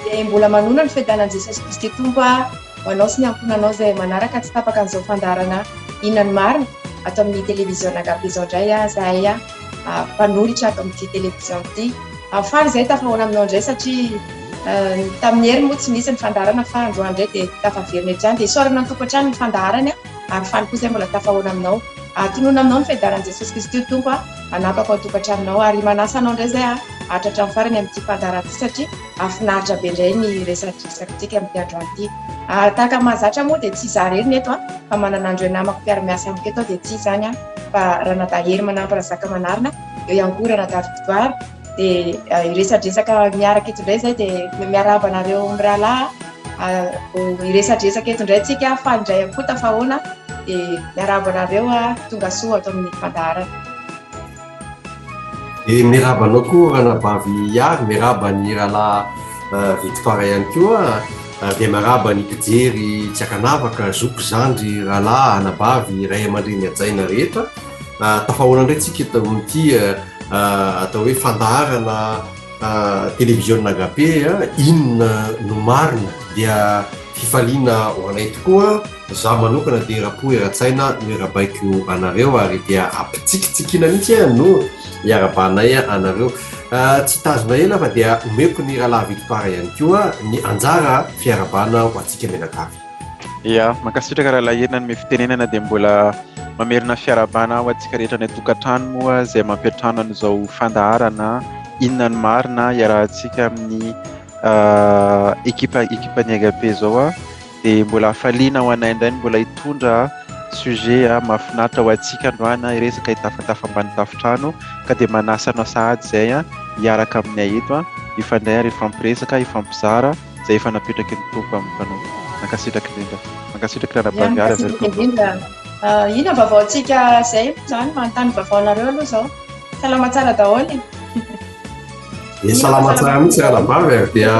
Dia mbola manona ny fiadanan'i Jesosy Kristy Tompo ho anao sy ny ankohonanao izay manaraka tsy tapaka an'izao fandaharana Inona no Marina ato amin'ny televiziona Agape izao indray izahay mpanolotra ato amin'ity televiziona ity. Faly izahay tafahoana aminao indray satria tamin'ny heriny moa tsy nisy ny fandaharana fa androany indray dia tafaverina eto ihany. Dia isaorana ny Tompo hatrany ny fandaharany ary faly koa izahay mbola tafahoana aminao. Tononina aminao ny fiadanan'i Jesosy Kristy Tompo hanapaka ao an-tokantranonao ary manasa anao indray izahay hahatratra hatramin'ny farany amin'ity fandaharana ity satria hahafinaritra be indray ny resadresakintsika amin'ity androany ity. Ary tahaka ny mahazatra moa dia tsy izaho irery ny eto fa manana an'ireo namako mpiara-miasa amiko eto aho dia tsy iza izany fa Ranadahy Hery Manampy Razakamanarina, eo ihany koa Ranadahy Victoire dia hiresadresaka miaraka eto indray izay dia miarahaba anareo mirahalahy hiresadresaka eto indray tsika faly indray ihany koa tafahoana dia miarahaba anareo tonga soa ato amin'ny fandaharana. Dia miarahaba anao koa ranabavy Ihary, miarahaba ny rahalahy Victoire ihany koa, ary dia miarahaba ny mpijery tsy ankanavaka, zoky, zandry, rahalahy, anabavy, ray aman-dreny hajaina rehetra. Tafahoana indray tsika eto amin'ity atao hoe fandaharana televiziona Agape, inona no marina? Dia fifaliana ho anay tokoa. Izaho manokana dia eram-po eran-tsaina no erabaiko anareo ary dia ampitsikitsikiana mihitsy no iarabanay anareo. Tsy hitazona ela fa dia omeko ny rahalahy Victoire ihany koa ny anjara fiarabana ho antsika mianakavy. Ya, mankasitraka rahalahy Hery nanome fitenenana dia mbola mamerina fiarabana ho antsika rehetra any an-tokantrano moa izay mampiantrano an'izao fandaharana inona ny marina iarahantsika amin'ny ekipa ekipan'ny Agape izao. Dia mbola hafaliana ho anay indray ny mbola hitondra sujet mahafinaritra ho antsika androany hiresaka hitafatafa ambany tafontrano ka dia manasa anao sahady izay hiaraka aminay eto hifandray ary hifampiresaka hifampizara izay efa napetraky ny Tompo amin'ny mpanompo. Mankasitraka indrindra. Mankasitraka ranabavy ary averiko indrindra. Inona vaovaontsika izay izany? Manontany vaovaonareo aloha izao. Salama tsara daholo. Dia salama tsara mihitsy ranabavy ary dia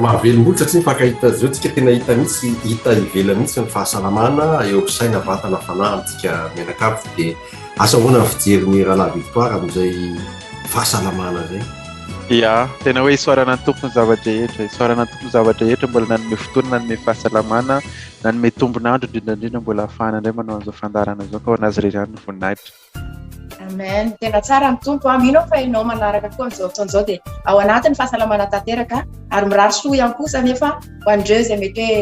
mahavelom-bolo satria mifankahita zao tsika tena hita mihitsy hita ivelany mihitsy ny fahasalamana eo amin'ny saina vatana fanahy amintsika mianakavy dia asa ahoana ny fijerin'ny rahalahy Victoire amin'izay fahasalamana izay. Ya, tena hoe isaorana ny Tompo ny zava-drehetra, isaorana ny Tompo ny zava-drehetra mbola nanome fotoana, nanome fahasalamana, nanome tombon'andro indrindra indrindra mbola ahafahana indray manao an'izao fandaharana izao ka ho an'azy irery ihany ny voninahitra. Amen. Tena tsara ny Tompo. Ah, mino aho fa ianao manaraka koa amin'izao fotoana izao dia ao anatin'ny fahasalamana tanteraka ary mirary soa ihany kosa nefa ho an'ireo izay mety hoe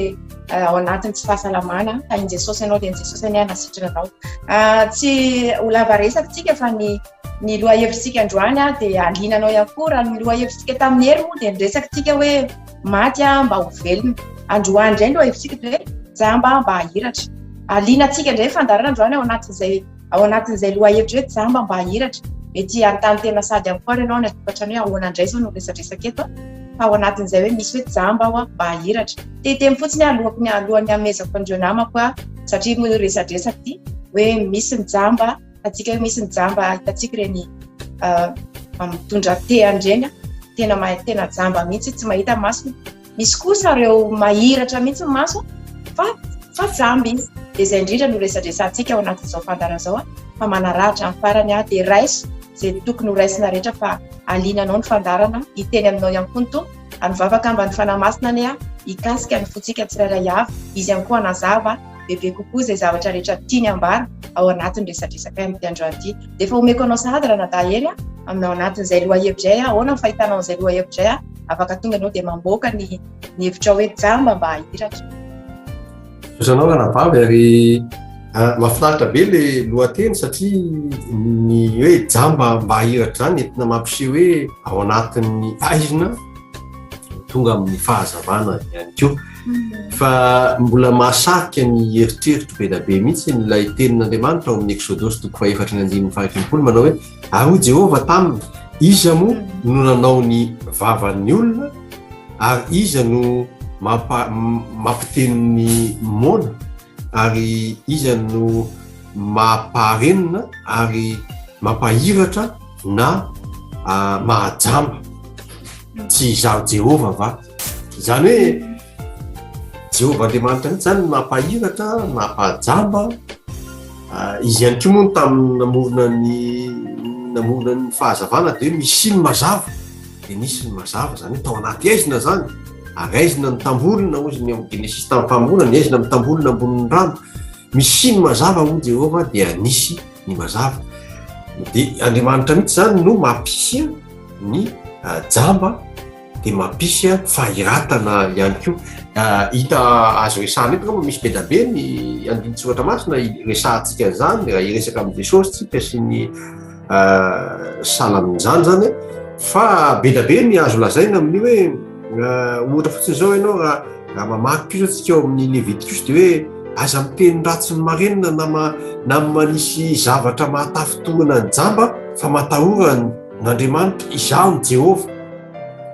eh, ao anatin'ny tsy fahasalamana. Tahin'i Jesosy ianao dia ny Jesosy anie hanasitrana anao. Ah, tsy ho lava resaka tsika fa ny ny lohahevitsika androany ah, dia haliana anao ihany koa raha ny lohahevitsika tamin'ny hery moa dia niresaka tsika hoe maty ah, mba ho velona. Androany indray ny lohahevitsika dia hoe jamba mba hahiratra. Haliana antsika indray fandaharana androany ao anatin'izay Ao anatin'izay lohahevitra hoe jamba mba hahiratra, mety hanontany tena sady ihany koa ary ianao any an-tokantrano hoe ahoana indray izao no resadresaka eto fa ao anatin'izay hoe misy hoe jamba aho mba hahiratra. Te hiteny fotsiny aho alohan'ny ny alohan'ny hanomezako an'ireo namako aho satria moa resadresaka ity hoe misy ny jamba, hitantsika hoe misy ny jamba, hitantsika ireny mitondra tehana ireny, tena tena jamba mihitsy tsy mahita masony. Misy kosa ireo mahiratra mihitsy ny maso fa fa jamba izy. Dia izay indrindra no resadresantsika ao anatin'izao fandaharana izao fa manaraha hatramin'ny farany aho dia raiso izay tokony ho raisina rehetra fa haliana anao ny fandaharana, hiteny aminao ihany koa ny Tompo ary mivavaka mba ny Fanahy Masina anie hikasika ny fontsika tsirairay avy, izy ihany koa hanazava bebe kokoa izay zavatra rehetra tiany ambara ao anatin'ny resadresakay amin'ity androany ity. Dia efa omeko anao sahady Ranadahy Hery amin'ny ao anatin'izay lohahevitra izay, ahoana ny fahitanao an'izay lohahevitra izay? Afaka tonga ianao dia mamoaka ny ny hevitrao hoe jamba mba hahiratra. Misaotra anao ranabavy ary ah, mahafinaritra be le lohateny satria ny hoe jamba mba hahiratra izany entina mampiseho hoe ao anatin'ny aizina tonga amin'ny fahazavana ihany koa. Hmm. Fa mbola mahasarika ny eritreritro be da be mihitsy ilay tenin'Andriamanitra ao amin'ny Eksodosy toko fahefatry ny andininy faha-efapolo manao hoe Ary hoy Jehovah taminy, Iza moa no nanao ny vavan'ny olona, ary iza no mampiteny ny moana, ary iza no mampaharenina ary mampahiratra na mahajamba? Tsy izaho Jehovah va? Izany hoe Jehovah Andriamanitra mihitsy izany no nampahiratra, nampahajamba. Ah, izy ihany koa moa no tamin'ny namorona ny namorona ny fahazavana dia hoe misy ny mazava. dia nisy ny mazava, izany hoe tao anaty aizina izany, ary aizina nitambolona hozy ny ao amin'ny Genesisy tamin'ny famoronana, ny aizina mitambolona ambonin'ny rano. Misy ny mazava hoy Jehovah dia nisy ny mazava. Dia Andriamanitra mihitsy izany no mampisy ny ah, jamba dia mampisy fahiratana ihany koa. Ah, hita azo resahana eto angamba misy be dia be ny andinin-tsoratra masina resahantsika an'izany raha hiresaka amin'i Jesosy tsika sy ny ah, sahala amin'izany zany fa be dia be ny azo lazaina amin'io hoe ohatra fotsiny izao ianao raha Raha mamaky kosa tsika ao amin'ny Levitikosy dia hoe aza miteny ratsy ny marenina na ma, na manisy zavatra mahatafintohina ny jamba fa matahora an'Andriamanitra, izaho ny Jehovah.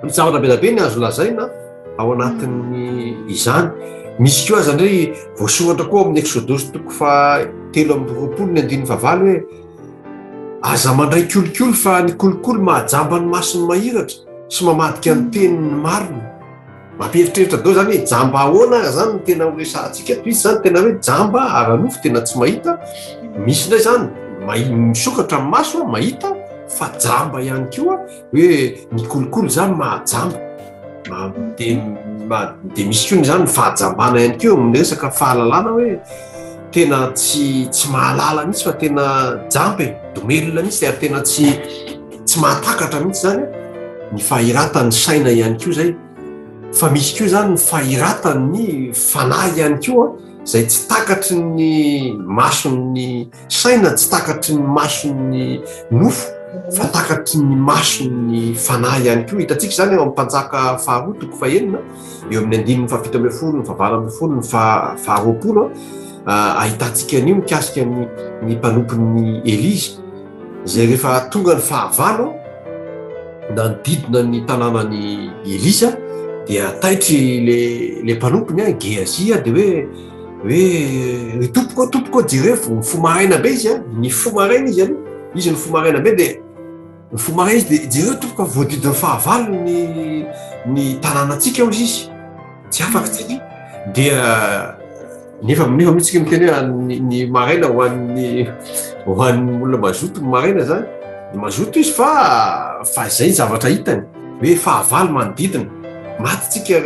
Misy zavatra be dia be ny azo lazaina ao anatin'ny izany. Misy koa aza indray voasoratra koa ao amin'ny Eksodosy toko faha 23 ny andininy fahavalo hoe aza mandray kolikoly fa ny kolikoly mahajamba ny mason'ny mahiratra sy mamadika ny tenin'ny marina. Mampieritreritra daholo zany hoe jamba ahoana ary zany no tena ho resahantsika eto, misy zany tena hoe jamba ara-nofo tena tsy mahita, misy indray zany mahi- misokatra ny maso mahita fa jamba ihany koa hoe ny kolikoly zany mahajamba, ma- de ma- de misy koa ny zany ny fahajambana ihany koa amin'ny resaka fahalalana hoe tena tsy tsy mahalala mihitsy fa tena jamba e, domelina mihitsy ary tena tsy tsy mahatakatra mihitsy zany ny fahiratan'ny saina ihany koa zay fa misy koa zany ny fahiratan'ny fanahy ihany koa zay tsy takatry ny mason'ny saina tsy takatry ny mason'ny nofo fa takatry ny mason'ny fanahy ihany koa hitantsika zany eo amin'ny mpanjaka faharoa toko fahenina eo amin'ny andininy fahafito ambin'ny folo ny fahavalo ambin'ny folo ny faharoapolo ahitantsika an'io mikasika ny ny mpanompon'ny Elisa izay rehefa tonga ny fahavalo nanodidina ny tanànan'i Elisa dia taitry le le mpanompony a Gehazi dia hoe hoe ry tompoko tompoko jereo mifoha maraina be izy a nifoha maraina izy aloha izy nifoha maraina be dia nifoha maraina izy dia jereo tompoko voadidin'ny fahavalo ny ny tanànantsika hozy izy tsy afaka tsika dia Nefa nefa mihitsy tsika miteny hoe ny, ny maraina ho an'ny ho an'ny olona mazoto ny maraina zany. Mazoto izy fa fa izay ny zavatra hitany hoe fahavalo manodidina. Maty tsika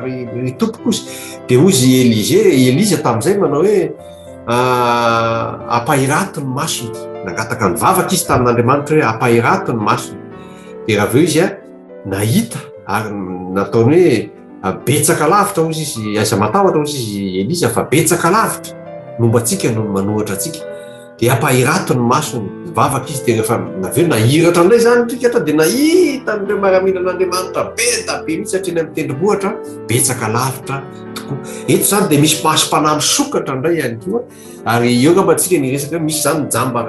ry, ry tompoko izy. Dia hozy i Elize, i Eliza tamin'izay manao hoe ampahirato ny masony. Nangataka nivavaka izy tamin'Andriamanitra hoe ampahirato ny masony. Dia raha avy eo izy nahita ary nataony hoe Betsaka lavitra hozy izy, aiza matahotra hozy izy Elisa fa betsaka lavitra momba antsika noho ny manohatra antsika. Dia ampahirato ny masony, nivavaka izy dia rehefa avy eo nahiratra indray izany Rikatra dia nahita an'ireo miaramilan'Andriamanitra be da be mihitsy hatreny amin'ny tendrombohitra, betsaka lavitra tokoa. Eto izany dia misy masom-panahy misokatra indray ihany koa. Ary eo angamba tsika ny resaka hoe misy zany ny jamba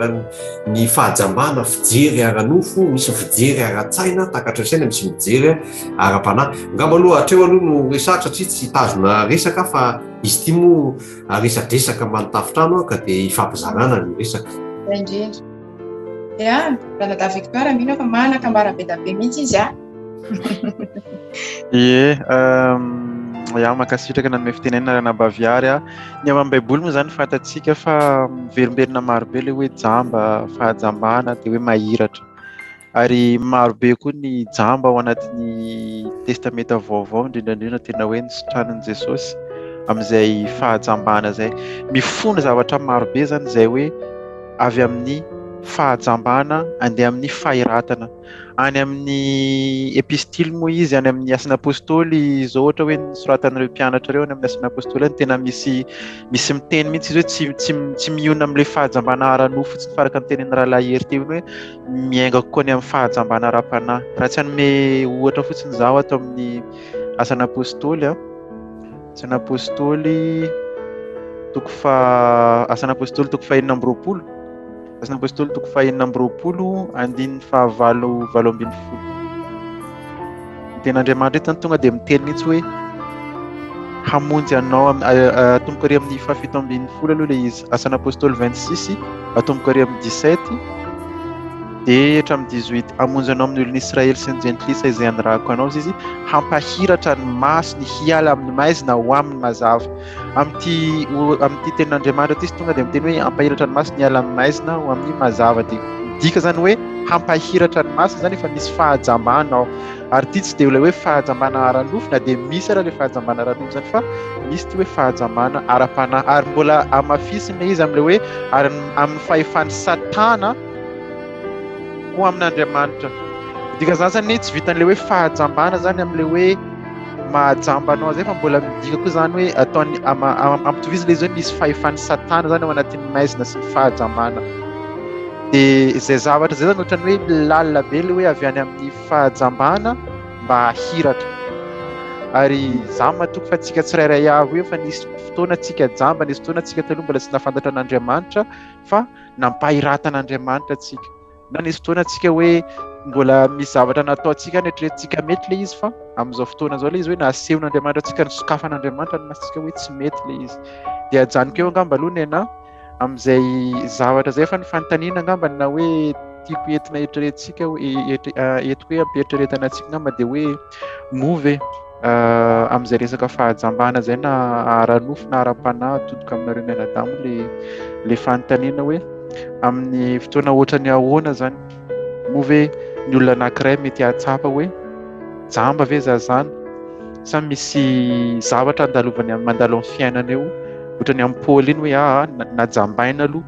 ny fahajambana fijery ara-nofo, misy ny fijery ara-tsaina, takatry ny saina, misy mijery ara-panahy. Angamba aloha hatreo aloha no resahako satria tsy hitazona resaka fa izy ity moa resadresaka ambany tafontrano ka dia ifampizarana ny resaka. Zay indrindra. Ya, Ranadahy Victoire mino aho fa manan-kambara be dia be mihitsy izy a. Ie, ya mankasitraka nanome fitenenana ranabavy Ary a. Ny ao amin'ny Baiboly moa izany fantatsika fa miverimberina marobe ilay hoe jamba, fahajambana dia hoe mahiratra. Ary marobe koa ny jamba ao anatin'ny Testamenta Vaovao, indrindra indrindra tena hoe nisitranin'i Jesosy amin'izay fahajambana izay. Mifono zavatra marobe izany izay hoe avy amin'ny fahajambana andeha amin'ny fahiratana. Any amin'ny epistily moa izy, any amin'ny Asan'ny Apostoly izao ohatra hoe nosoratan'ireo mpianatra ireo any amin'ny Asan'ny Apostoly any tena misy misy miteny mihitsy izy hoe tsy tsy tsy mionona amin'ilay fahajambana ara-nofo fotsiny fa araka ny tenin'ny rahalahy Hery teo iny hoe miainga kokoa any amin'ny fahajambana ara-panahy. Raha tsy hanome ohatra fotsiny izaho ato amin'ny Asan'ny Apostoly a. Asan'ny Apostoly toko faha Asan'ny Apostoly toko faha 26. Asan'ny Apostoly toko fahenina amby 20 andininy fahavalo 18. Ny tenin'Andriamanitra eto zany tonga dia miteny mihitsy hoe hamonjy anao atomboka ary amin'ny fahafito ambin'ny folo aloha ilay izy. Asan'ny Apostoly 26 atomboka ary amin'ny 17 dia hatramin'ny 18. Hamonjy anao amin'ny olon'i Israely sy ny jentilisa izay anirahako anao izy, hampahiratra ny masony hiala amin'ny maizina ho amin'ny mazava. Amin'ity amin'ity tenin'Andriamanitra ity izy tonga dia miteny hoe ampahiratra ny masony hiala amin'ny maizina ho amin'ny mazava dia. Midika izany hoe hampahiratra ny masony izany efa misy fahajambana ao. Ary ity tsy dia ilay hoe fahajambana ara-nofo na dia misy ara ilay fahajambana ara-nofo izany fa misy ity hoe fahajambana ara-panahy. Ary mbola hamafisina izy amin'ilay hoe ary amin'ny fahefan'i Satana ho amin'Andriamanitra. Midika izany izany tsy vitan'ilay hoe fahajambana izany amin'ilay hoe mahajamba anao izay fa mbola midika koa izany hoe ataony ampitovizina ilay izy hoe misy fahefan'i Satana izany ao anatin'ny maizina sy ny fahajambana. Dia izay zavatra izay izany ohatran'ny hoe lalina be ilay hoe avy any amin'ny fahajambana mba hahiratra. Ary izaho matoky fa tsika tsirairay avy hoe efa nisy fotoana tsika jamba, nisy fotoana tsika taloha mbola tsy nahafantatra an'Andriamanitra fa nampahiratan'Andriamanitra tsika. Na nisy fotoana tsika hoe mbola misy zavatra nataontsika neritreretintsika mety ilay izy fa amin'izao fotoana izao ilay izy hoe nasehon'Andriamanitra antsika, nosokafan'Andriamanitra ny masontsika hoe tsy mety ilay izy. Dia ajanoko eo angamba aloha ny anà amin'izay zavatra izay fa ny fanontaniana angamba na hoe tiako entina eritreretintsika entiko hoe ampiheritreretana antsika angamba dia hoe moa ve amin'izay resaka fahajambana izay na ara-nofo na ara-panahy atodiko aminareo mianadahy moa le le fanontaniana hoe amin'ny fotoana ohatran'ny ahoana zany moa ve ny olona anankiray mety hahatsapa hoe jamba ve za zany sa misy zavatra andalovany mandalo amin'ny fiainana eo ohatran'ny amin'ny Paoly iny hoe aa najambaina aloha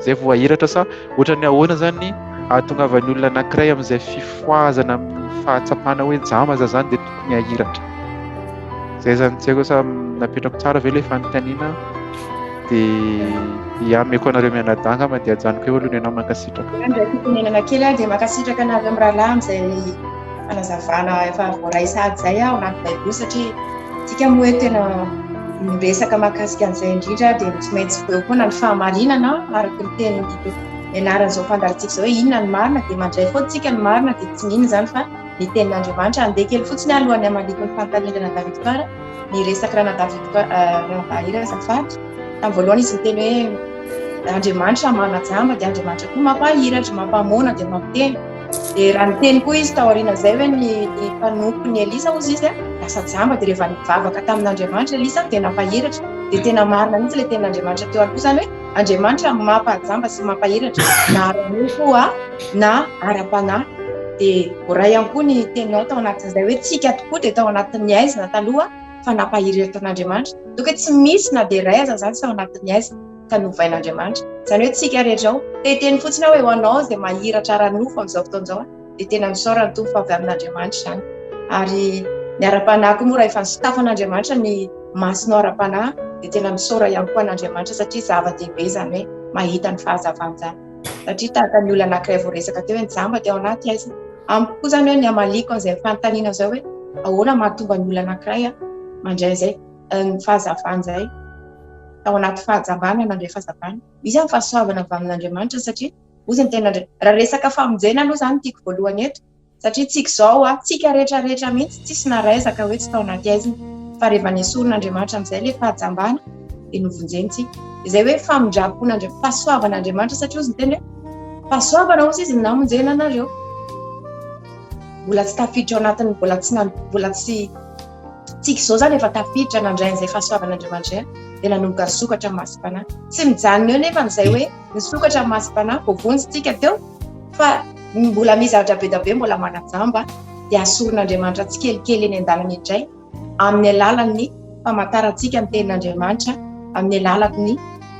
zay vao ahiratra sa ohatran'ny ahoana zany ahatongavan'ny olona anankiray amin'izay fifohazana amin'ny fahatsapana hoe jamba za zany dia tokony ahiratra. Zay zany tsy haiko sa napetrako tsara ve ilay fanontaniana dia ya ameko anareo mianadahy angamba dia ajanoko eo aloha ny anao mankasitraka. Handray fitenenana kely aho dia mankasitraka anareo mirahalahy amin'izay fanazavana efa voaray sahady izay aho anaty baiboly satria tsika moa hoe tena miresaka mahakasika an'izay indrindra dia tsy maintsy eo foana ny fahamarinana araka ny teny nianaran'izao fandalintsika izao hoe inona ny marina dia mandray foana tsika ny marina dia tsy mino izany fa ny tenin'Andriamanitra. Andeha kely fotsiny alohan'ny hamaliako ny fanontaniana Ranadahy Victoire, ny resaka Ranadahy Victoire, Ranadahy Hira azafady. Tamin'ny voalohany izy niteny hoe Andriamanitra manajamba dia Andriamanitra koa mampahiratra, mampamoana dia mampiteny. Dia raha niteny koa izy taorian'izay hoe ny ny mpanompon'i Elisa hozy izy lasa jamba dia rehefa nivavaka tamin'Andriamanitra Elisa dia nampahiratra. Dia tena marina mihitsy ilay tenin'Andriamanitra teo aloha izany hoe Andriamanitra mampahajamba sy mampahiratra na ara-nofo na ara-panahy. Dia voaray ihany koa ny teninao tao anatin'izay hoe tsika tokoa dia tao anatin'ny haizina taloha fa nampahiratan'Andriamanitra. Donc hoe tsy misy na dia iray aza izany tsy ao anatin'ny haizina ka novain'Andriamanitra. Izany hoe tsika rehetra ao. Te hiteny fotsiny aho hoe ho anao izay mahiratra ara-nofo amin'izao fotoana izao dia tena misaora ny Tompo fa avy amin'Andriamanitra izany. Ary ny ara-panahy koa moa raha efa nosokafan'Andriamanitra ny masonao ara-panahy dia tena misaora ihany koa an'Andriamanitra satria zava-dehibe izany hoe mahita ny fahazavana izany. Satria tahaka ny olona anankiray voaresaka teo hoe ny jamba dia ao anaty aizina. Amiko koa izany hoe ny hamaliako an'izay fanontaniana izay hoe ahoana mahatonga ny olona anankiray mandray izay ny fahazavana izay tao anaty fahajambana nandray fahazavana. Misy ny fahasoavana avy amin'Andriamanitra satria hozy ny tenin'Andriamanitra. Raha resaka famonjena aloha izany tiako voalohany eto satria tsika izao a, tsika rehetra rehetra mihitsy tsisy naraizaka hoe tsy tao anaty aizina fa rehefa nesorin'Andriamanitra amin'izay ilay fahajambana dia novonjeny tsika. Izay hoe famindram-pon'Andriamanitra, fahasoavan'Andriamanitra satria hozy ny teny hoe fahasoavana hozy izy namonjena anareo. Mbola tsy tafiditra ao anatin'ny mbola tsy mbola tsy tsika izao izany efa tafiditra nandray an'izay fahasoavan'Andriamanitra izay dia nanomboka nisokatra ny masom-panahy. Tsy mijanona eo nefa izay hoe nisokatra ny masom-panahy, voavonjy tsika teo fa mbola misy zavatra be dia be mbola manajamba dia asorin'Andriamanitra tsikelikely eny an-dalana indray amin'ny alalan'ny famantarantsika ny tenin'Andriamanitra, amin'ny alalan'ny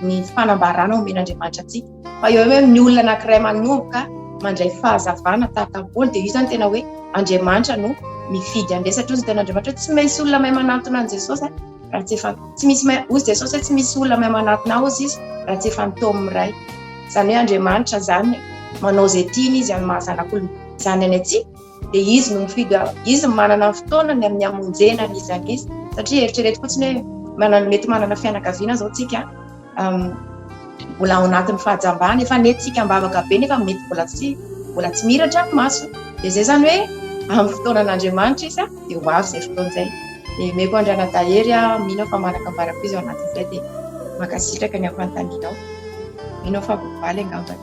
ny fanambarana omen'Andriamanitra antsika. Fa eo hoe ny olona anankiray manomboka mandray fahazavana tahaka an'i Paoly dia io izany tena hoe Andriamanitra no mifidy an'ilay satria hozy ny tenin'Andriamanitra hoe tsy misy olona mahay manantona an'i Jesosy raha tsy efa tsy misy mahay hozy Jesosy hoe tsy misy olona mahay manantona ahy hozy izy raha tsy efa nitaomin'ny Ray. Izany hoe Andriamanitra izany manao izay tiany izy amin'ny maha zanak'olona izany any antsika dia izy no mifidy izy no manana ny fotoanany amin'ny hamonjena an'iza an'iza satria eritrereto fotsiny hoe manana mety manana fianakaviana izao tsika mbola ao anatin'ny fahajambana efa nentintsika am-bavaka be nefa mety mbola tsy mbola tsy miratra ny maso dia izay izany hoe amin'ny fotoanan'Andriamanitra izy dia ho avy izay fotoana izay dia omeko an-dRanadahy Hery aho mino aho fa manakambara koa izy ao anatin'izay dia mankasitraka ny fanontanianao mino aho fa voavaly angambany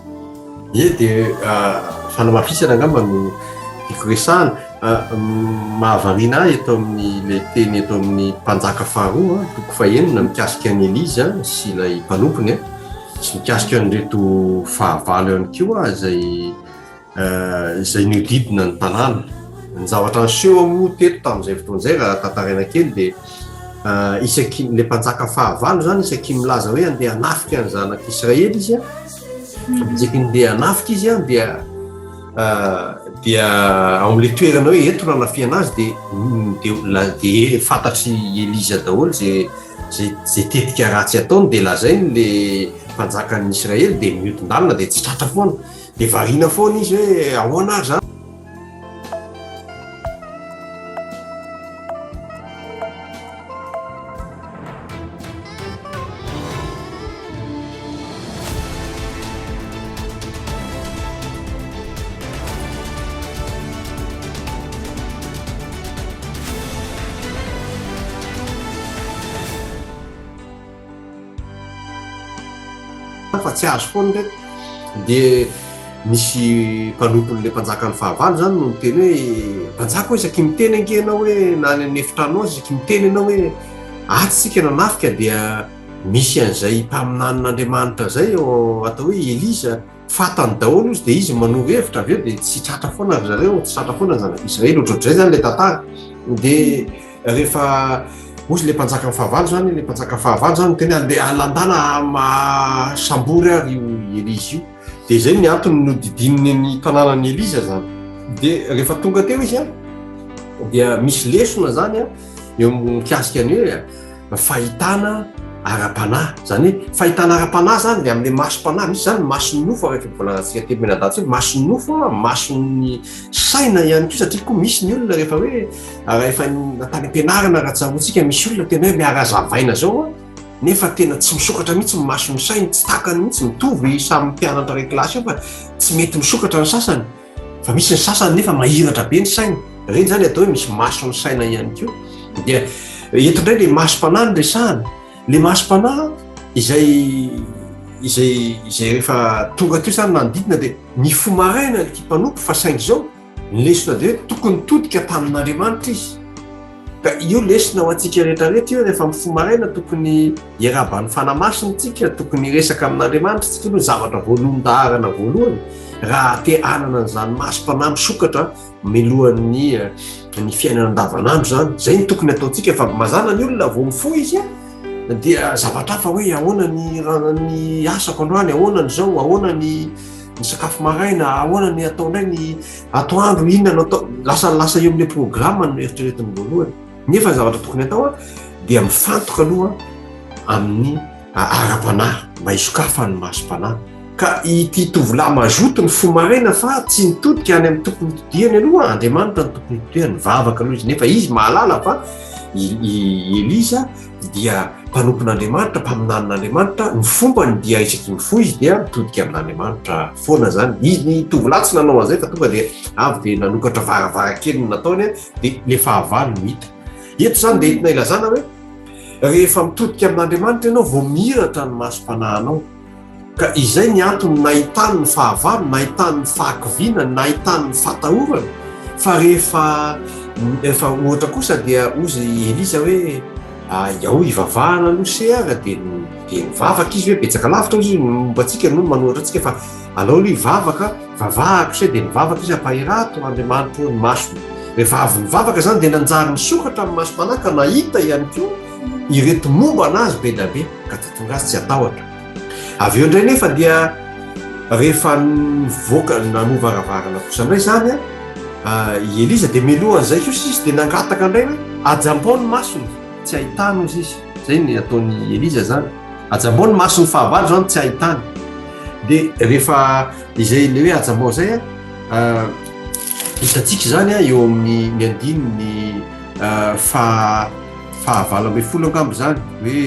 Ie dia fanamafisana angamba no tiako resahana. Mahavariana ahy eto amin'ny ilay teny eto amin'ny Mpanjaka faharoa toko fahenina mikasika an'i Elisa sy ilay mpanompony. sy mikasika an'ireto fahavalo ihany koa izay izay nihodidina ny tanàna. Ny zavatra niseho moa teto tamin'izay fotoana izay raha tantaraina kely dia isaky ilay mpanjaka fahavalo izany isaky milaza hoe andeha hanafika ny zanak'Israely izy a, isaky ny andeha hanafika izy a dia dia ao amin'ilay toerana hoe eto no hanafihana azy dia dia dia fantatr'i Elisa daholo izay izay izay tetika ratsy ataony dia lazainy le mpanjakan'ny Israely dia mihodin-dalana dia tsy tratra foana. Dia variana foana izy hoe ahoana ary izany? Fa tsy azo foana ireto. Dia nisy mpanompon'ilay mpanjakan'ny fahavalo izany no niteny hoe, Mpanjaka ô, isaky miteny ange ianao hoe, na any amin'ny efitranonao aza, isaky miteny ianao hoe, atsy isika nanafika dia misy an'izay mpaminanin'Andriamanitra izay eo atao hoe Elisa, fantany daholo izy dia izy manoro hevitra avy eo dia tsy tratra foana ry zareo, tsy tratra foana ny zanak'Israely, ohatrohatr'izay izany ilay tantara. Dia rehefa hozy ilay mpanjakan'ny fahavalo izany, ilay mpanjaka fahavalo izany niteny hoe andeha halandana sambory ary io Elisa io. Dia izay ny antony nodidininy ny tanànan'i Elisa izany. Dia rehefa tonga teo izy dia misy lesona izany eo mikasika ny hoe fahitana ara-panahy. Izany hoe fahitana ara-panahy izany dia amin'ilay masom-panahy. Misy izany mason'ny nofo araka ny voalazantsika telo mianadahy teo, mason'ny nofo, mason'ny saina ihany koa satria koa misy ny olona rehefa hoe rehefa tany am-pianarana raha tsaroantsika misy olona tena hoe miara-zavaina izao nefa tena tsy misokatra mihitsy ny mason'ny sainy, tsy takany mihitsy, mitovy samy mpianatra iray kilasy eo fa tsy mety misokatra ny sasany. Fa misy ny sasany nefa mahiratra be ny sainy. Ireny izany atao hoe misy mason'ny saina ihany koa. Dia eto indray ilay masom-panahy no resahana. Ilay masom-panahy izay izay izay rehefa tonga teo izany nanodidina dia nifoha maraina ity mpanompo fa saingy izao Ny lesona dia hoe tokony nitodika tamin'Andriamanitra izy. Ka io lesona ho antsika rehetra rehetra io, rehefa mifoha maraina tokony hiarahaba ny Fanahy Masina isika, tokony hiresaka amin'Andriamanitra isika aloha, zavatra voalohan-daharana voalohany raha te hanana an'izany masom-panahy misokatra milohan'ny eh, ny fiainana andavanandro izany. Izay no tokony ataontsika fa mazàna ny olona vao mifoha izy dia zavatra hafa hoe ahoana ny ny asako androany, ahoana ny izao, ahoana ny ny sakafo maraina, ahoana ny atao indray ny atoandro, inona no atao, lasa lasa eo amin'ilay programme no eritreretiny voalohany. Nefa ny zavatra tokony atao dia mifantoka aloha amin'ny ara-panahy mba hisokafan'ny masom-panahy. Ka ity tovolahy mazoto ny fo maraina fa tsy nitodika any amin'ny tokony hitodihany aloha, Andriamanitra no tokony hitodihany, nivavaka aloha izy, nefa izy mahalala fa i Elisa dia mpanompon'Andriamanitra, mpaminanin'Andriamanitra, ny fombany dia isaky ny mifoha izy dia mitodika amin'Andriamanitra foana zany. Izy ny tovolahy tsy nanao an'izay fa tonga dia avy dia nanokatra varavarankely ny nataony dia le fahavalo no hita. Eto zany dia entina ilazana hoe rehefa mitodika amin'Andriamanitra ianao vao mihiratra ny masom-panahinao. Ka izay ny antony nahitany ny fahavalo, nahitany ny fahakiviana, nahitany ny fahatahorana, fa rehefa rehefa ohatra kosa dia hozy i Elisa hoe ao hivavahana aloha se ara dia dia nivavaka izy hoe betsaka lavitra hozy izy momba antsika no manohatra antsika fa alao aloha hivavaka, vavahako se dia nivavaka izy ampahirato Andriamanitro ny masony. Rehefa avy nivavaka izany dia nanjary nisokatra ny masom-panahy ka nahita ihany koa ireto momba anazy be dia be ka tonga azy tsy hatahotra. Avy eo indray nefa dia rehefa nivoaka nanoa varavarana kosa indray izany i Elisa dia mialohan'izay kosa izy dia nangataka indray hoe ajambao ny masony tsy ahitany ozy izy. Izay ny ataon'i Elisa izany. Ajambao ny mason'ny fahavalo izany tsy ahitany. Dia rehefa izay ilay hoe ajambao izay hitantsika izany eo amin'ny ny andininy faha faha-18 angamba izany hoe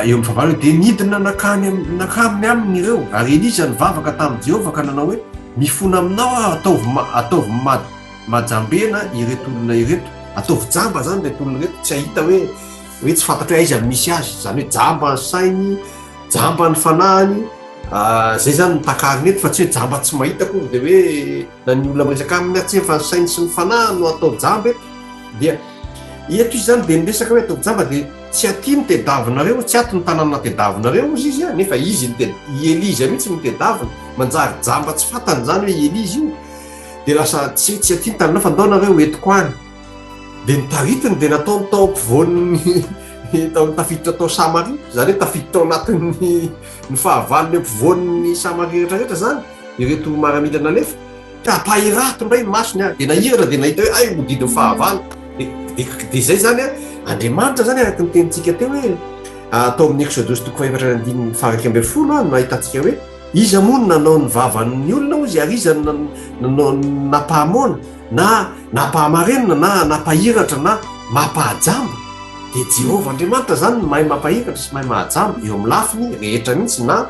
eo amin'ny fahavalo hoe dia nidina nankany nankaminy aminy ireo ary Elisa nivavaka tamin'i Jehovah ka nanao hoe mifona aminao aho ataovy ataovy majambena ireto olona ireto ataovy jamba izany ireto olona ireto tsy hahita hoe hoe tsy fantatra hoe aiza no misy azy izany hoe jamba ny sainy jamba ny fanahiny izay izany no takarina eto fa tsy hoe jamba tsy mahita akory dia hoe na ny olona miresaka aminy atsy fa ny sainy sy ny fanahiny no atao jamba eto dia eto izy zany dia miresaka hoe atao jamba dia Tsy aty no tedavinareo, tsy ato ny tanàna tedavinareo, hozy izy, nefa izy no te, i Elisa mihitsy no tedaviny, manjary jamba tsy fantany izany hoe i Elisa io, dia lasa tsy tsy aty ny tanàna fa ndao nareo entiko any. Dia notaritiny dia nataony tao ampovoan'ny tao tafiditra tao Samaria, izany hoe tafiditra ao anatin'ny ny fahavalony ampovoan'ny Samaria rehetra rehetra izany, ireto maramila nalefa. Ka ampahirato indray ny masony a, dia nahiratra dia nahita hoe ay hodidin'ny fahavalo. Dia dia izay izany a, Andriamanitra izany araka ny tenintsika teo hoe tao amin'ny Eksodosy toko fahefatra ny andininy faha-11 a, no nahitantsika hoe iza moa no nanao ny vavan'ny olona hozy ary iza no nanao nampahamoana na nampahamarenina na nampahiratra na mampahajamba. Dia Jehovah Andriamanitra izany no mahay mampahiratra sy mahay mahajamba eo amin'ny lafiny rehetra mihitsy na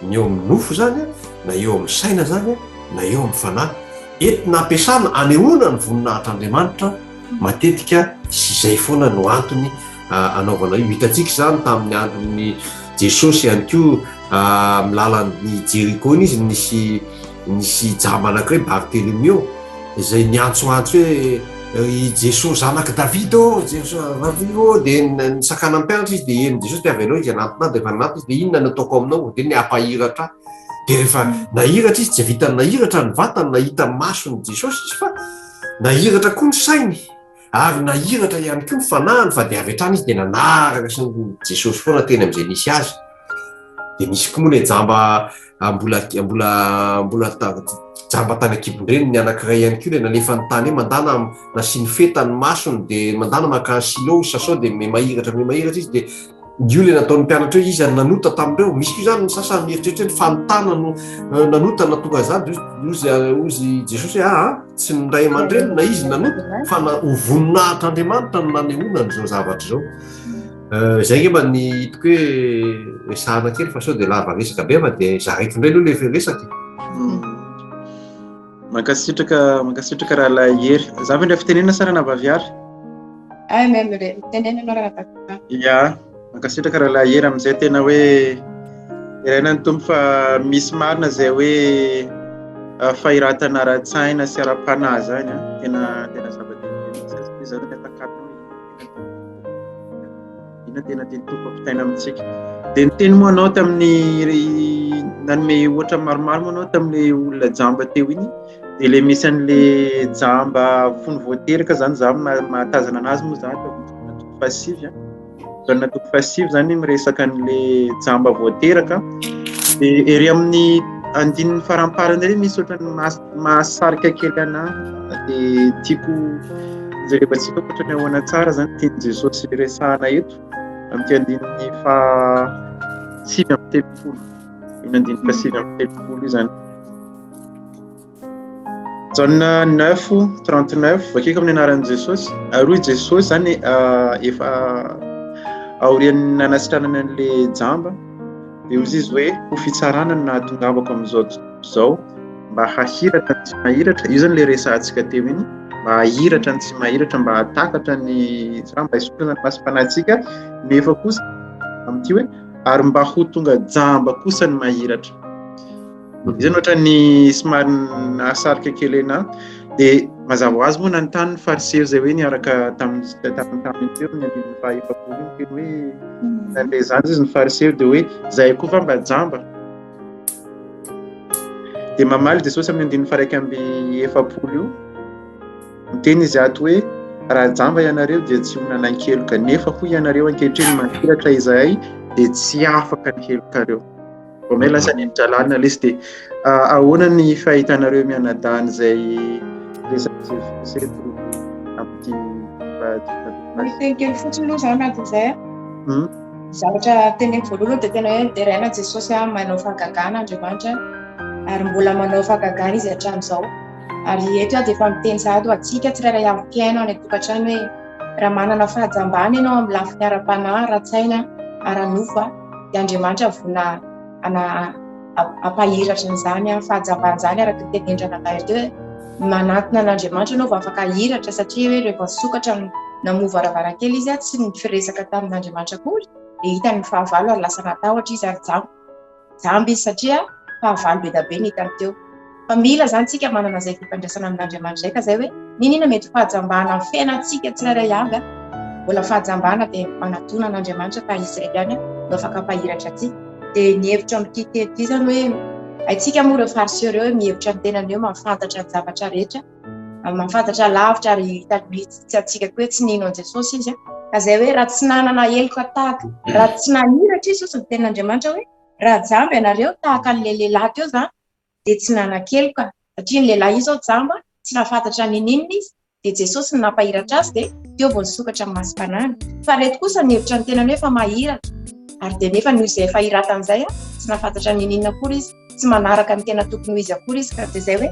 ny eo amin'ny nofo izany na eo amin'ny saina izany na eo amin'ny fanahy. Entina ampiasana anehoana ny voninahitr'Andriamanitra matetika sy izay foana no antony anaovana io. Hitantsika izany tamin'ny andron'i Jesosy ihany koa amin'ny lalan'i Jeriko iny izy nisy nisy jamba anankiray Bartelemio izay niantsoantso hoe i Jesosy zanak'i Davida ô, Jesosy David ô, dia nisakana mpianatra izy dia henon'i Jesosy dia avy aleo izy hanantona ahy, dia efa nanantona izy dia inona no ataoko aminao? Dia ny hampahiratra ahy. Dia rehefa nahiratra izy, tsy vitan'ny nahiratra ny vatany, nahita ny mason'i Jesosy izy fa nahiratra koa ny sainy ary nahiratra ihany koa ny fanahiny fa dia avy hatrany izy dia nanaraka sy ny Jesosy foana teny amin'izay nisy azy. Dia nisy koa moa ilay jamba mbola mbola mbola jamba tany an-kibon-dreniny ny anankiray ihany koa ilay nalefany tany hoe mandana nasiany feta ny masony dia mandana mankany Silo sasao dia mihiratra mihiratra izy dia io ilay nataon'ny mpianatra hoe iza no nanota tamin'ireo. Misy koa izany ny sasany mieritreritra hoe ny fanotana no nanota na tonga izany dia ozy ozy Jesosy hoe aa tsy ny ray aman-dreny na izy nanota fa na ho voninahitr'Andriamanitra no nanehoana an'izao zavatra izao. Izay angamba ny hitako hoe resahana kely fa sao dia lava resaka be fa dia zaraiko indray aloha ilay resaka. Mankasitraka, mankasitraka rahalahy Hery. Za ve indray fitenenana sa ranabavy Ary? Ay, même re, mitenena anao ranabavy. Ya, mankasitraka rahalahy Hery amin'izay tena hoe ilaina ny Tompo fa misy marina izay hoe fahiratana ara-tsaina sy ara-panahy izany an. Tena tena zava-dehibe mihitsy satria izany ny atakarinao Inona tena tian'ny Tompo ampitaina amintsika? Dia niteny moa anao tamin'ny nanome ohatra maromaro moa anao tamin'ilay olona jamba teo iny, dia ilay misy an'ilay jamba fony vao teraka izany za mahatazana anazy moa za tao amin'ny Jaona toko fahasivy an. Jaona toko fahasivy izany miresaka an'ilay jamba vao teraka. Dia ery amin'ny andininy faramparany ery misy ohatran'ny mahasarika kely anahy dia tiako jerevantsika ohatran'ny ahoana tsara izany tian'i Jesosy resahana eto amin'ity andininy faha 39 iny andininy faha 39 io izany. Jaona 9 39 vakiko amin'ny anaran'i Jesosy. Ary hoy Jesosy izany efa aorian'ny nanasitranany an'ilay jamba dia hoy izy hoe ho fitsarana no nahatongavako amin'izao izao mba hahiratra ny tsy mahiratra. Io izany ilay resahantsika teo iny, mba hahiratra ny tsy mahiratra, mba hahatakatra ny tsara, mba hisokatra ny masom-panahintsika, nefa kosa amin'ity hoe ary mba ho tonga jamba kosa ny mahiratra. Izay no ohatran'ny somary nahasarika kely anahy. Dia mazava ho azy moa nanontany ny fariseo izay hoe niaraka tamin'ny tamin'ny teo ny andininy faha-efapolo iny teny hoe nandre izany izy ny fariseo dia hoe izahay koa va mba jamba? Dia mamaly Jesosy amin'ny andininy faha-41 io, miteny izy ato hoe raha jamba ianareo dia tsy ho nanan-keloka, nefa hoy ianareo ankehitriny mahiratra izahay dia tsy afaka ny helokareo. Vao may lasa niditra lalina ilay izy dia ahoana ny fahitanareo mianadahy an'izay resaka Jesosy eto amin'ity Miteny kely fotsiny aloha izaho anatin'izay a. Zavatra teneniko voalohany aloha dia tena hoe deraina Jesosy a, manao fahagagana Andriamanitra ary mbola manao fahagagana izy hatramin'izao. Ary eto aho dia efa miteny sahady ho antsika tsirairay avy mpihaino any an-tokantrano hoe raha manana fahajambana ianao amin'ny lafiny ara-panahy, ara-tsaina, ara-nofo dia Andriamanitra vonona hampahiratra an'izany fahajambana izany araka ny tenin-dRanabavy teo hoe manantona an'Andriamanitra ianao vao afaka hahiratra satria hoe rehefa nisokatra namoha varavarankely izy tsy nifiresaka tamin'Andriamanitra akory dia hitany ny fahavalo ary lasa natahotra izy ary jamba. Jamba izy satria fahavalo be dia be ny hitany teo. Fa mila izany tsika manana izay fifandraisana amin'Andriamanitra izay ka izay hoe n'inona mety ho fahajambana amin'ny fiainantsika tsirairay avy. mbola fahajambana dia manatona an'Andriamanitra fa Izy irery ihany no afaka hampahiratra antsika. Dia ny hevitro amin'ity teny ity izany hoe haintsika moa ireo fariseo ireo hoe mihevitra ny tenany hoe mahafantatra ny zavatra rehetra, mahafantatra lavitra ary hita mihitsy antsika koa hoe tsy nino an'i Jesosy izy. Ka izay hoe raha tsy nanana heloka tahaka, raha tsy nahiratra izy hozy ny tenin'Andriamanitra hoe raha jamba ianareo tahaka an'ilay lehilahy teo izany dia tsy nanan-keloka satria ny lehilahy io izao jamba, tsy nahafantatra n'inon'inona izy, dia Jesosy no nampahiratra azy dia teo vao nisokatra ny masom-panahiny. Fa ireto kosa nihevitra ny tenany hoe efa mahiratra ary dia nefa noho izay fahiratany izay tsy nahafantatra n'inon'inona akory izy, tsy manaraka ny tena tokony ho izy akory izy ka dia izay hoe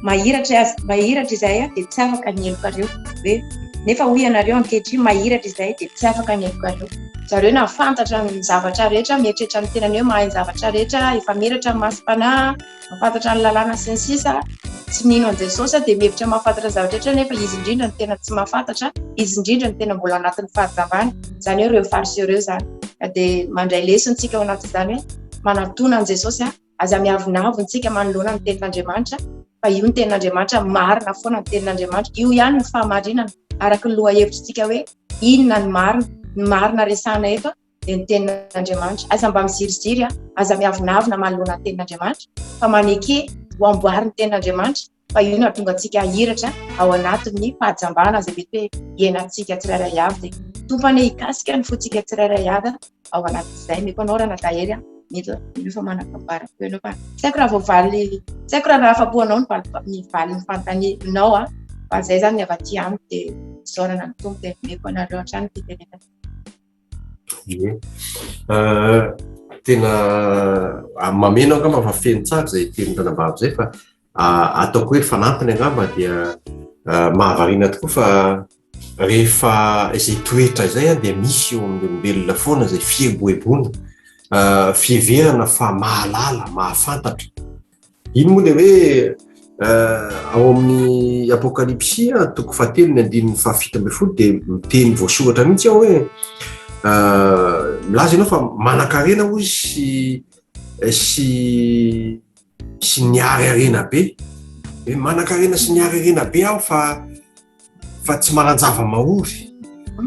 mahiratra azy, mahiratra izahay dia tsy afaka ny helokareo hoe nefa hoy ianareo ankehitriny mahiratra izahay dia tsy afaka ny helokareo. Zareo nahafantatra ny zavatra rehetra, mieritreritra ny tenany hoe mahay ny zavatra rehetra, efa miratra ny masom-panahy, mahafantatra ny lalàna sy ny sisa, tsy mino an'i Jesosy dia mihevitra mahafantatra ny zavatra rehetra nefa izy indrindra no tena tsy mahafantatra, izy indrindra no tena mbola anatin'ny fahajambana, izany hoe ireo fariseo ireo izany. Ka dia mandray lesona isika ao anatin'izany hoe manatona an'i Jesosy, aza miavonavona isika manoloana ny tenin'Andriamanitra fa io ny tenin'Andriamanitra, marina foana ny tenin'Andriamanitra, io ihany ny fahamarinana araka ny lohahevitr'isika hoe inona ny marina, ny marina resahana eto dia ny tenin'Andriamanitra. Aza mba miziriziry, aza miavonavona manoloana ny tenin'Andriamanitra, fa maneke ho amboarin'ny tenin'Andriamanitra, fa io no hahatonga antsika hahiratra ao anatin'ny fahajambana izay mety hoe iainantsika tsirairay avy. Dia Tompo anie hikasika ny fontsika tsirairay avy ao anatin'izay. Meko anao Ranadahery, mety mino fa manam-pambara koa ianao fa tsy haiko raha voavaly, tsy haiko raha nahafa-po anao ny valy ny valin'ny fanontanianao fa izay izany ny avy aty amiko dia isaorana ny Tompo dia meko anareo hatrany ny fitenenana. Ie. Tena mameno angamba fa feno tsara izay tenin'ny ranabavy izay fa ataoko hoe fanampiny angamba dia mahavariana tokoa fa rehefa izay toetra izay dia misy eo amin'ny olombelona foana izay fieboeboana, fiheverana fa mahalala, mahafantatra. Iny moa ilay hoe ao amin'ny Apokalypsy toko fahatelo ny andininy fahafito ambin'ny folo dia miteny voasoratra mihitsy ao hoe milaza ianao fa manan-karena hoy sy sy sy niary harena be. Hoe manan-karena sy niary harena be aho fa fa tsy manan-java-mahory.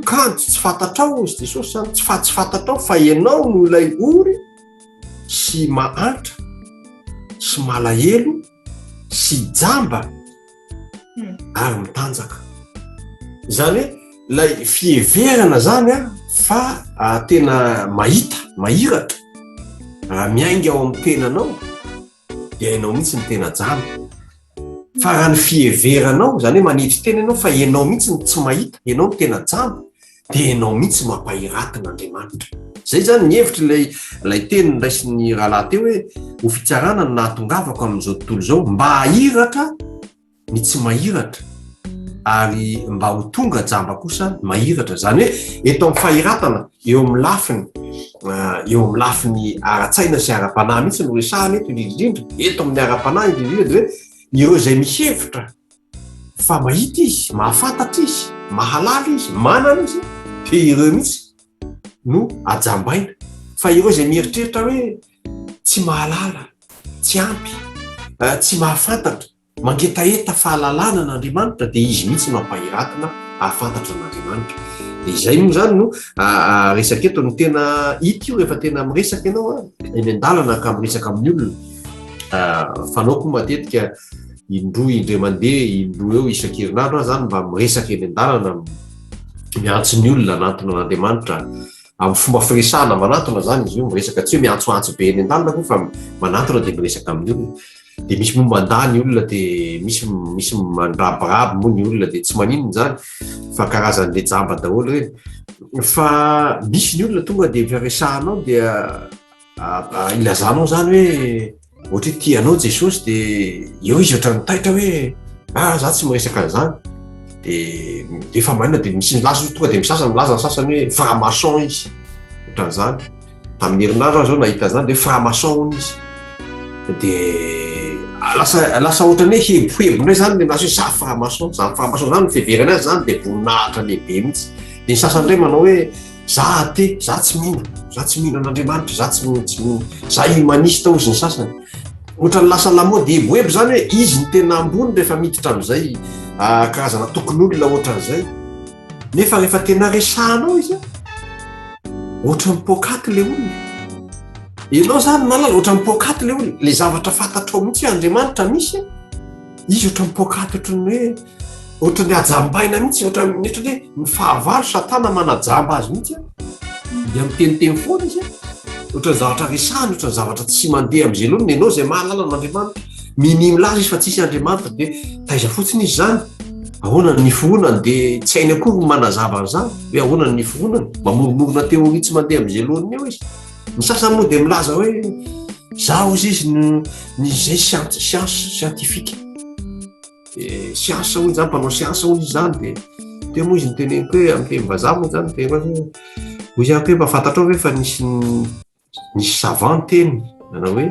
Kanjo tsy fantatrao hozy Jesosy zany, tsy fa tsy fantatrao fa ianao no ilay ory sy mahantra sy malahelo sy jamba ary mitanjaka. Izany hoe ilay fiheverana zany a fa tena mahita, mahiratra, raha miainga ao amin'ny tenanao dia ianao mihitsy no tena jamba. Fa raha ny fiheveranao, izany hoe manetry tena ianao fa ianao mihitsy no tsy mahita, ianao no tena jamba, dia ianao mihitsy no ampahiratin'Andriamanitra. Izay izany ny hevitry ilay ilay teny noraisin'ny rahalahy teo hoe ho fitsarana no nahatongavako amin'izao tontolo izao mba hahiratra ny tsy mahiratra ary mba ho tonga jamba kosa ny mahiratra. Izany hoe eto amin'ny fahiratana, eo amin'ny lafiny eo amin'ny lafiny ara-tsaina sy ara-panahy mihitsy no resahana eto indrindra indrindra, eto amin'ny ara-panahy indrindra indrindra dia hoe ireo izay mihevitra fa mahita izy, mahafantatra izy, mahalala izy, manana izy, dia ireo mihitsy no ajambaina. Fa ireo izay mieritreritra hoe tsy mahalala, tsy ampy, tsy mahafantatra, Mangetaheta fahalalana an'Andriamanitra dia izy mihitsy no ampahiratina hahafantatra an'Andriamanitra. Dia izay moa izany no resaka eto, ny tena hita io rehefa tena miresaka ianao eny an-dalana ka miresaka amin'ny olona. Fanaoko matetika indroa indray mandeha, indroa eo isan-kerinandro aho izany mba miresaka eny an-dalana, miantso ny olona hanantona an'Andriamanitra amin'ny fomba firesahana manantona izany izy io, miresaka tsy hoe miantsoantso be eny an-dalana akory fa manantona dia miresaka amin'ny olona. Dia misy moa mandà ny olona dia misy misy mandrabiraby moa ny olona dia tsy maninona izany fa karazan'le jamba daholo ireny. Fa misy ny olona tonga dia efa resahanao dia ilazanao izany hoe ohatra hoe tia anao Jesosy dia eo izy ohatran'ny taitra hoe ah za tsy miresaka an'izany. Dia efa maninona dia misy milaza tonga dia misasany milaza ny sasany hoe franc-maçon izy ohatran'izany. Tamin'ny herinandro aho zao nahita an'izany dia franc-maçon hono izy. Dia lasa lasa ohatran'ny hoe hebohebo indray zany le milaza hoe za franc-maçon, za franc-maçon zany ny fiheverana azy zany dia voninahitra lehibe mihitsy. Dia ny sasany indray manao hoe za athée, za tsy mino, za tsy mino an'Andriamanitra, za tsy mino, tsy mino, za humaniste hozy ny sasany. Ohatran'ny lasa lamaody hebohebo zany hoe izy no tena ambony rehefa miditra amin'izay karazana tokon'olona ohatran'izay. Nefa rehefa tena resahanao izy an, ohatran'ny poakaty le olona. Ianao zany malala ohatran'ny poakaty le olona, le zavatra fantatrao mihitsy hoe Andriamanitra misy an, izy ohatran'ny poakaty ohatran'ny hoe ohatran'ny hajambaina mihitsy, ohatran'ny ohatran'ny hoe ny fahavalo satana manajamba azy mihitsy an, dia miteniteny foana izy an, ohatran'ny zavatra resahany, ohatran'ny zavatra tsy mandeha amin'izay loatra, ianao izay mahalala an'Andriamanitra. Minia milaza izy fa tsisy Andriamanitra dia taiza fotsiny izy izany? Ahoana ny niforonany dia tsy hainy akory ny manazava an'izany hoe ahoana ny niforonany, mamoromorona théorie tsy mandeha amin'izay lohaniny eo izy. Ny sasany moa dia milaza hoe zaho izy izy no ny izay science science scientifique. Eh, science hoy izany, mpanao science hoy izy izany dia teo moa izy niteneniko hoe amin'ny teny vazaha moa izany niteneniko azy hoe hoy izy hoe mba fantatrao ve fa nisy Nisy savant niteny nanao hoe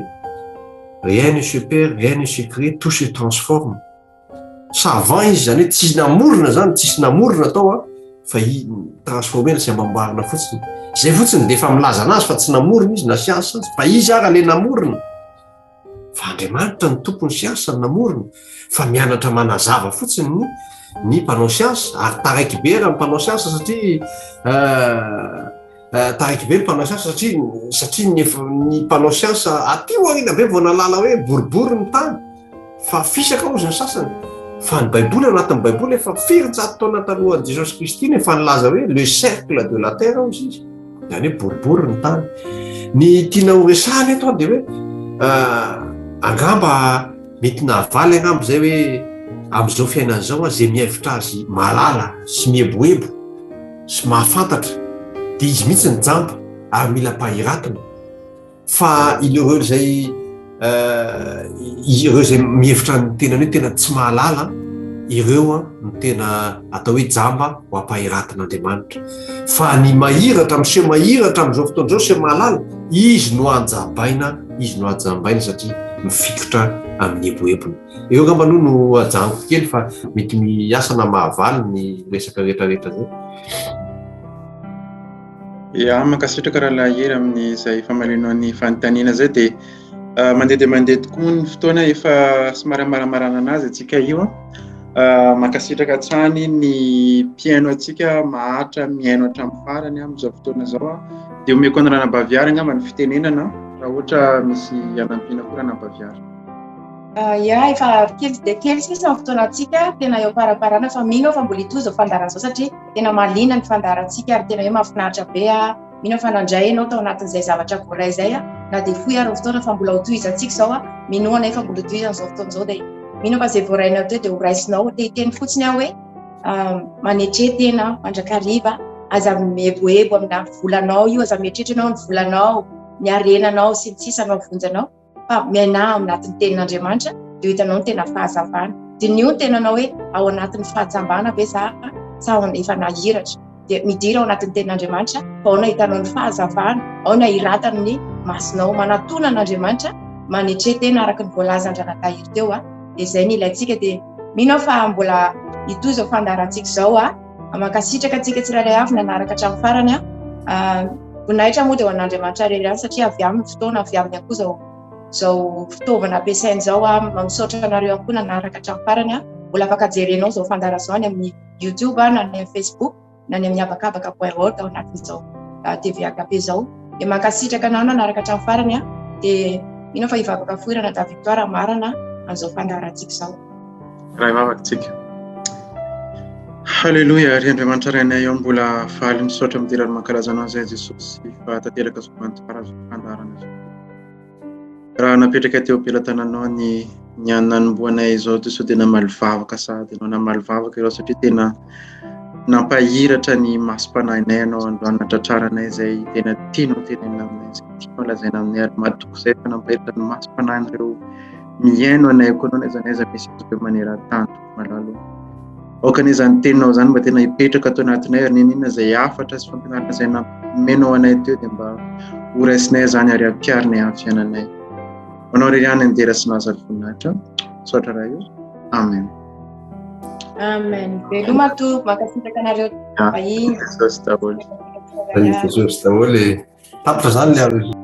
rien ne se perd, rien ne se crée, tout se transforme. Savant izy izany hoe tsy namorona izany, tsisy namorona tao a, fa i transformer-na sy ambamboarina fotsiny. Izay fotsiny dia efa milaza anazy fa tsy namorona izy na siansa aza, fa izy ara le namorona. Fa Andriamanitra no tompon'ny siansa no namorona, fa mianatra manazava fotsiny ny ny mpanao siansa, ary taraiky be raha ny mpanao siansa satria euh, taraiky be ny mpanao siansa satria satria ny ny mpanao siansa aty aoriana be vao nahalala hoe boribory ny tany, fa fisaka hozy ny sasany. Fa ny Baiboly anatin'ny Baiboly efa firinjato taona talohan'i Jesosy Kristy no efa nilaza hoe le cercle de la terre hozy izy. Izany hoe boribory ny tany. Ny tiana ho resahana eto dia hoe angamba mety nahavaly angamba izay hoe amin'izao fiainana izao izay mihevitra azy mahalala sy mieboebo sy mahafantatra dia izy mihitsy ny jamba ary mila mpahiratina. Fa ireo izay ireo izay mihevitra ny tenany hoe tena tsy mahalala, ireo no tena atao hoe jamba ho ampahiratin'Andriamanitra. Fa ny mahiratra, miseho mahiratra amin'izao fotoana izao, seho mahalala, izy no anjabaina, izy no ajambaina satria mifikitra amin'ny eboebony. Eo angamba aloha no ajanoko kely fa mety miasa na mahavaly ny resaka rehetrarehetra izay. Ya, mankasitraka Rahalahy Hery amin'izay famalianao ny fanontaniana izay dia ah, mandeha dia mandeha tokoa moa ny fotoana efa somary amaramarana anazy antsika io. Ah, mankasitraka hatrany ny mpihaino antsika maharitra mihaino hatramin'ny farany amin'izao fotoana izao. Dia omeko an'i Ranabavy Ary angamba ny fitenenana raha ohatra misy hanampiana koa Ranabavy Ary. Ah, ya, efa kely dia kely sisa ny fotoanantsika, tena eo am-paraparana fa mino aho fa mbola hitohy izao fandaharana izao satria tena mahaliana ny fandaharantsika ary tena hoe mahafinaritra be ah. Mino aho fa nandray ianao tao anatin'izay zavatra voaray izay ah, na dia fohy ary ny fotoana fa mbola ho tohizantsika izao ah. Minoa anefa mbola ho tohizana izao fotoana izao dia mino aho fa izay voarainao teo dia ho raisinao. Te hiteny fotsiny aho hoe manetre tena mandrakariva, aza mieboebo amina volanao io, aza mieritreritra ianao ny volanao, ny harenanao sy ny sisa no hahavonjy anao. fa miainà ao anatin'ny tenin'Andriamanitra dia ho hitanao ny tena fahazavana. Diniho ny tenanao hoe ao anatin'ny fahajambana ve za sa efa nahiratra. Dia midira ao anatin'ny tenin'Andriamanitra fa ao no ahitanao ny fahazavana, ao no ahiratany ny masonao. Manatona an'Andriamanitra, manetre tena araka ny voalazan-dRanatahiry teo. Dia izay no ilaintsika. Dia mino aho fa mbola hitohy izao fandaharantsika izao. Mankasitraka antsika tsirairay avy nanaraka hatramin'ny farany. Voninahitra moa dia ho an'Andriamanitra irery ihany satria avy aminy fotoana, avy aminy ihany koa izao izao fitaovana ampiasaina izao. Misaotra anareo ihany koa nanaraka hatramin'ny farany. Mbola afaka jerenao izao fandaharana izao any amin'ny YouTube na any amin'ny Facebook na any amin'ny habakabaka point org ao anatin'izao TVHP izao. Dia mankasitraka anao nanaraka hatramin'ny farany. Dia mino aho fa hivavaka fohy Ranadahy Victoire hamarana an'izao fandaharantsika izao. Raha hivavaka tsika. Haleloia, ry Andriamanitra Rainay eo mbola faly misaotra midera ny mankalaza anao izay Jesosy fa tanteraka soamantsara azo fandaharana izao. Raha napetraka teo am-pelatananao ny ny nanombohanay izao dia sao dia namaly vavaka sahady ianao namaly vavaka ireo satria tena nampahiratra ny masom-panahinay ianao androany natratraranay izay tena tianao tenenina aminay izay tianao lazaina aminay ary matoky izay fa nampahiratra ny masom-panahin'ireo Mihaino anay koa anao n'aiza n'aiza misy azy ireo maneran-tany Tompo malala ô. Aoka anie izany teninao izany mba tena hipetraka ato anatinay ary n'inon'inona izay hafatra sy fampianarana izay nomenao anay teo dia mba ho raisinay izany ary hampiharinay amin'ny fiainanay. Ho anao irery ihany ny dera sy ny laza ary voninahitra. Misaotra Ray o. Amen. Amen. Veloma Tompo, mankasitraka anareo vahiny. Jesosy daholo. Jesosy daholo. Tapitra izany le